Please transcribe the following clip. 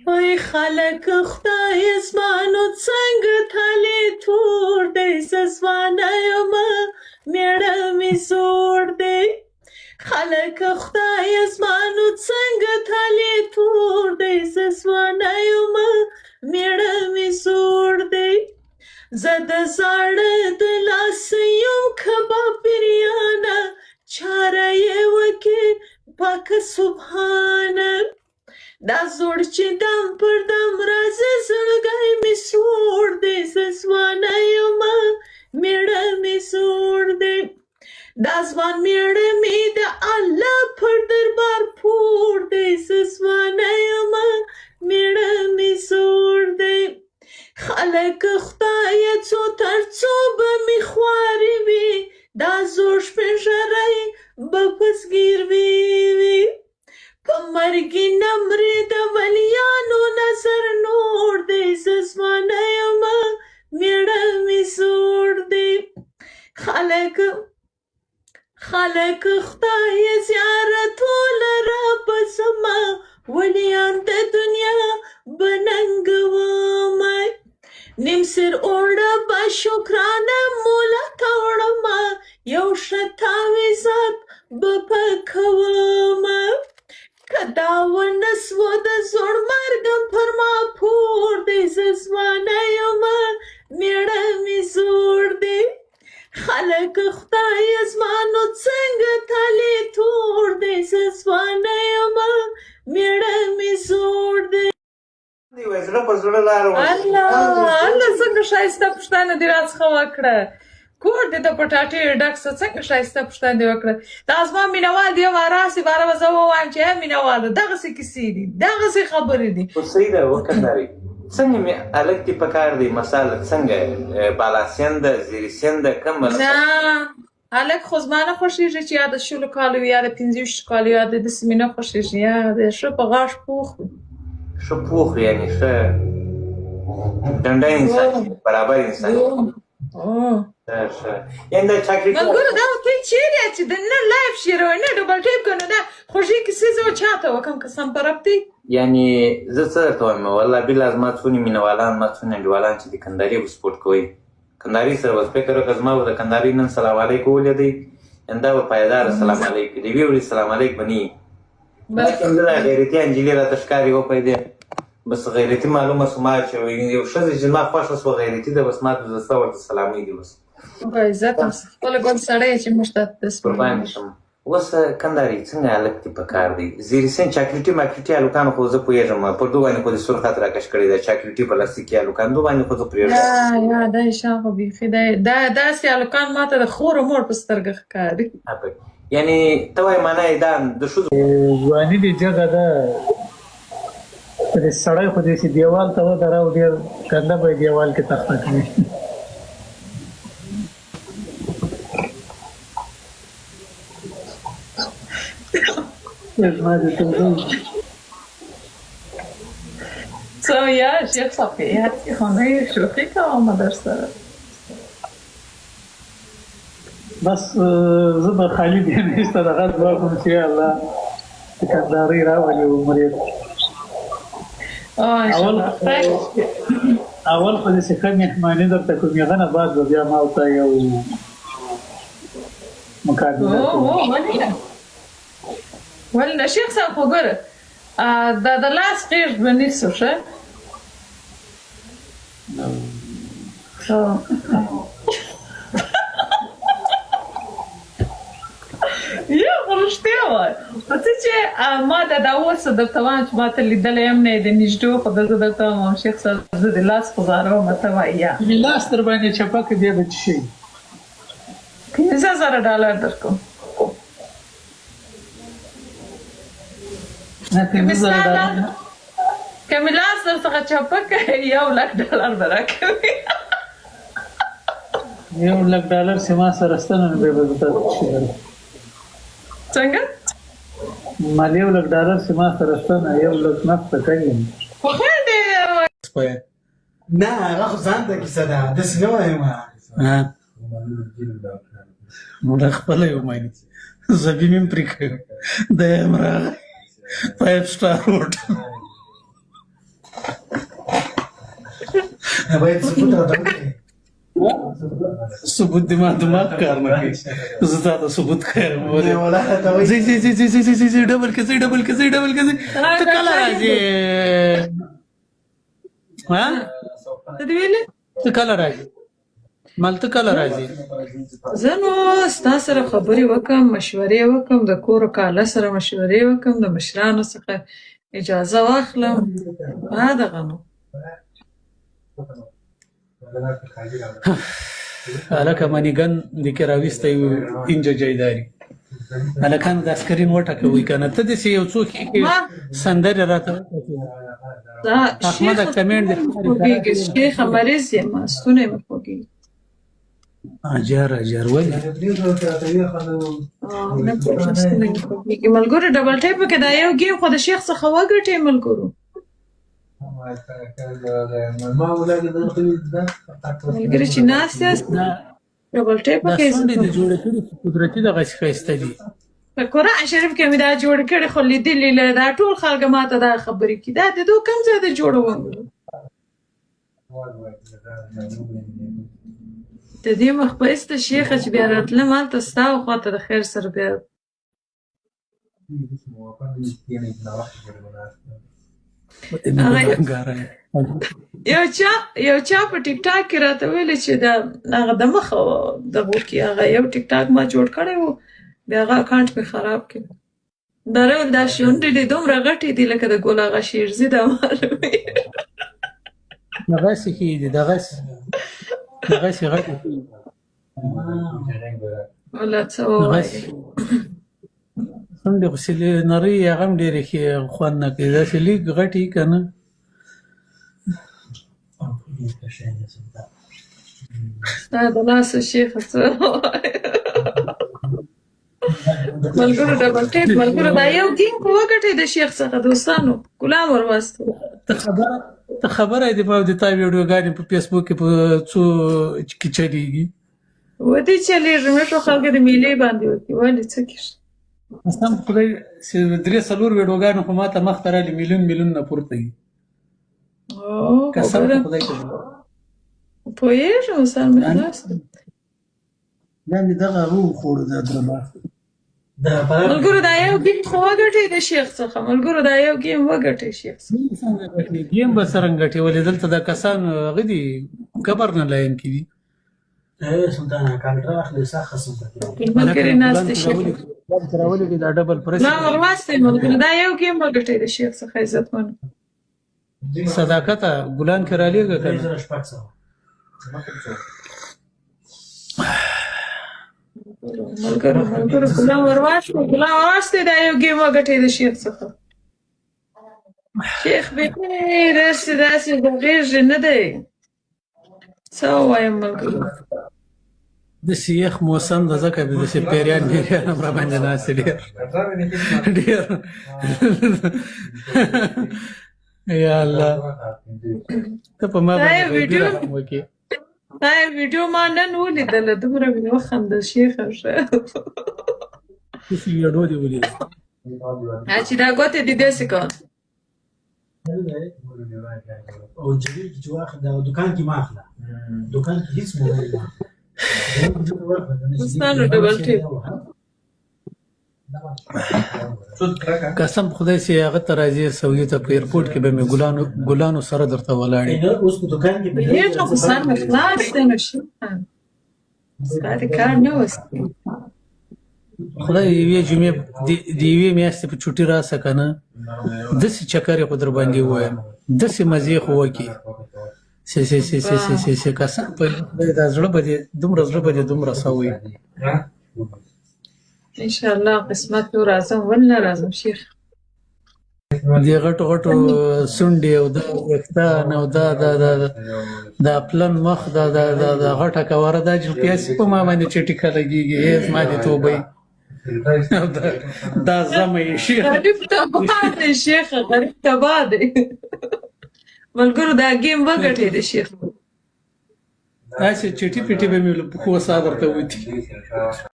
وای خلک خدای زما نو څنګه تالې تور دی، زه ځوانه یم میړه مې زوړ دی. خلک خدای زما نو څنګه تالې تور دی، زه ځوانه یم میړه مې زوړ دی. زه د زاړه د لاس یو کباب بریانه، چاره یې وکې پاک سبحانه. دا زوړ چې دم پر دم راځي زړګی مې سوړ دی، زه ځوانه یم میړه مې زوړ دی. دا ځوان میړه مې د الله پر دربار پور دی، زه ځوانه یم میړه مې زوړ دی. خلک خدای څو تر څو به مې خواري وي، دا زوړ سپین ږیری به په زګیروي وي. په مرګي نه مري د ولیانو نظر نور دی، زه ځوانه یم میړه مې زوړ دی. خلک خلک خدای زیارتو لره به زما ولیان د دنیا به ننګوم. نیم سر اوړه به شکرانه مولا ته وړمه، یو ښه تاویزات به په کوم. که دا ونه سوه د زوړ مرګم پر ما پور دی، زه ځوانه یم میړه مې زوړ دی. خلک خدای زما نو څنګه تالې تور دی، زه ځوانه یم میړه مې زوړ دی. دی وای زړه پر زړه لار ورته. الله الله، څنګه ښایسته پوښتنه دې راڅخه وکړه. کور دې د پټاټې ډک سه، څنګه ښایسته پوښتنه دې وکړه. دا زما مینوال دی، راسي باره به زه ووایم چې ای مینواله، دغسې کیسې دي، دغسې خبرې دي. خو صحیح ده وکنداري، څنګه مې هلک دې پکار دی؟ مثال څنګه بالا سند ده، زیر سند ده، کوم نه هلک خو زما نه خوښېږي چې یا د 20 کالو وي یا د 25 کالو، یا د داسې مې نه خوښېږي، یا د ښه په غاښ پوخ وي. ښه پوخ وي، یعنې ښه ډنډه انسان، برابر انسان. ښه، یعنې دا چاکلیټ ملګرو دا ته چیرې چې د نه لایف شیروي نه ډبل ټیپ کنه، دا خوږې کیسې زه چاته وکم قسم پر رب دی. یعنې زه څه درته وایم، والله بالله زما څونې مینوالان، ما څونې انډیوالان چې د کندهاري به سپورټ کوي، کندهاري سره بس فکر وکړه، زما به د کندهاري نن سلام علیک ولیدی، یعنې دا به پایداره سلام علیک وي، د یوې ورځې سلام علیک به نه وي. زه دا غیرتي انجلۍ راته ښکاري وپیدې، بس غیرتي معلومه سو ما چې یو ښځه چې زما خوښه سوه غیرتي ده، بس ما ته زه ورته سلامۍ دي بس. عزت خپل ګل سړی چې موږ ته قربان شم. اوس کندهاري څنګه هلک دې پکار دی؟ زیر سین چاکلیټي ماکلیټي هلکانو خو زه پوهېږم، پر دوی باندې خو دې سور خط راکش کړی دی، چاکلیټي پلاستیکي هلکان دوی باندې خو زه پرېږدم. یا دا شان خو بیخي دی، دا داسې هلکان ما ته د خور او مور په سترګه ښکاري. یعنې ته وایې معنا یې دا د ښځو ځواني دې جګه ده، دې سړی خو دې چې دیوال ته ودراو ډېر ګنده به یې دیوال کې تخته کړي. زما د توبې. څه یا شیخ صاحب یاد خو نه شوخي کوم در سره. بس زه به خالي دې میز ته دغه دعا کوم چې یا الله د کندهارۍ راولي عمرې ته. اول اول خو داسې ښه مهماني درته کوم، هغه نه بعد به بیا ما او تا یو مقابله کوو. ولې نه شیخ صاحب، خو ګوره دا د لاس غېږ به نیسو. ښه یا خو رښتیا وایي، خو څه چې ما د دا اوس درته وایم چې ما ته لیدلی هم نه یې د نږدو، خو زه درته وایم شیخ صاحب زه د لاس خو ځاروم، ته وایي یا چې مې لاس در باندې چپه کړ بیا به څه شي؟ 5000 ډالر درکوم. نه 5000 ډالر که مې لاس در څخه چپه کړ 1 لک ډالر به راکوي. 1 لک ډالر چې ما سره شته نو بیا به زه تاته څه شي درکړم؟ څنګه؟ مال 1 لک ډالر چې ما سره شته نه 1 لک نفته کوي. خو خیر دی. نه هغه خو ځان ته کیسه ده، داسې نه وایم. نو دا خپله یې ومني، زبي مې هم پرې کړی، دی هم راغی فایو سټار هوټل. باید ثبوت راته وکړې. ثبوت دې ما دماغ کار نه کوي، زه تا ته ثبوت ښایم. ولې نه ولا ته وایي. ځي ځي ځي ځي ځي ځي ځي، ډبل کې ځي، ډبل کې ځي، ډبل کې ځي. ته کله راځې؟ ها؟ څه دې ویلې؟ ته کله راځې؟ مال ته کله راځې؟ زه نو ستا سره خبرې وکم، مشورې وکم، د کور کاله سره مشورې وکم، د مشرانو څخه اجازه واخلم. ما دغه نو هلکه منیګن دې کې راویستی و، انجه جایداري هلکانو دا سکرین وټکوئ که نه. ته داسې یو څو ښې سندرې راته وټکوې. دا احمده شیخ کمنټ دې خوږېږي، شیخ مریض یم، ستونی مې خوږېږي. اجر اجر، ولې؟ نه پوهېږم، ستونی مې خوږېږي. ملګرو ډبل ټیپ کې دا یو ګیم خو د شیخ څخه وګټې ملګرو. ملګري چې ناست یاست دا ډبل ټیپ دا کې سونډې دې جوړې کړي چې قدرتي دغسې ښایسته دي. په قرآن شریف کې مې دا جوړ کړي خو لیدلي له دا ټول خلک ماته دا خبرې کوي، دا د دوی کوم ځای د جوړوم؟ د دې مخ په ایسته شیخه چې بیا راتلم هلته ستا خواته د خیر سره بیا یو چا په ټیک ټاک کې راته ویل چې دا هغه د مخ دغو کې هغه یو ټیک ټاک ما جوړ کړی و، بیا هغه اکاونټ مې خراب کړ. دا راول دا شونډې دې دومره غټې دي لکه د ګل اغا شیرزي دا معلومي. دغسې ښې دي، دغسې دغسې غټې ښې دي. ولا څه ووایې. دغسې شونډې خو چې نرۍ هغه هم ډېرې ښې خوند نه کوي، داسې لږ غټې که نه. ستا د لاسه شیخه څه ووایې. ملګرو ډبل ټیپ، ملګرو دا یو ګیم خو وګټئ د شیخ څخه دوستانو، ګلان ور واستو. ته خبره دې په د تا ویډیوګانې په فیسبوک کې په څو کې چلیږي؟ ودې چلیږي، مې ټول خلک د میلې باندې وکړي، ولې څه کېږي؟ قسم خدای چې 3-4 ویډیوګانې خو ماته مخته رالي میلیون میلیون نه پورته دي. قسم خدای کې پوهېږم، سر مې خلاص دی. دا مې دغه هغه وخوړو دا دربار. ملګرو دا یو ګیم خو وګټئ د شیخ څخه، ملګرو دا یو ګیم وګټئ شیخ څخه. ګیم به څرنګه ګټې؟ ولې دلته دا کسان هغه دي کبر نه لاین کې دي. سلطانه کالټر اخلي سخت خصم پکې. ملګري ناست دي شیخ راولي دا ډبل پرس. لا ورواستئ ملګرو دا یو ګیم وګټئ د شیخ څخه عزتمن. صداقته ګلان کې رالیږه که نه. 3600. ملګرو ملګرو ګلان ورواستئ، ګلان ورواستئ، دا یو ګیم وګټئ د شیخ څخه. شیخ بیخي داسې داسې غږېږي نه دی، څه ووایم ملګرو. داسې یخ موسم ده ځکه به داسې پیریان میریان هم راباندې ناست دي ډېر ډېر. یا الله ته په ما باندې غیبي رحم وکړې. دا ویډیو ما نن ولیدله، دومره مې وخندل شیخه. ښه داسې ویډیو دې ولیده؟ چې دا ګوتې دې داسې کړه. او جلیل کې چې واخله دا دکان کې ما اخله، دکان کې هیڅ موبایل ما اخله. دوستانو ډبل ټیپ. قسم خدای چې هغه ته راځي سعودي ته په ایرپورټ کې به مې ګلانو ګلانو سره درته ولاړ. اوس په دکان کې پوهېږم خو سر مې خلاص دی نو شیخه ستا د کار نه وس. خدای یوې جمعې د یوې میاشتې په چوټي راسه که نه، داسې چکرې خو در باندې ووایم، داسې مزې خو وکړي سي سي سي سي سي سي سي. قسم په خدای دا زړه به دې دومره، زړه به دې دومره سوی. ان شاء الله قسمت نور راځم ول نه راځم شیخ. دې غټو غټو سونډې او دا وېښتان او دا دا دا دا پلن مخ دا دا دا دا غټه کواره دا چې پیسې په ما باندې چې ټیکه لګېږي، ای زما دې توبه وي. دا زمه یې شیخ. غریب تباه دی شیخ، غریب تباه دی. ملګرو دا ګیم وګټئ د شیخ. داسې چټي پټي به مې له پښو ساه درته وتي.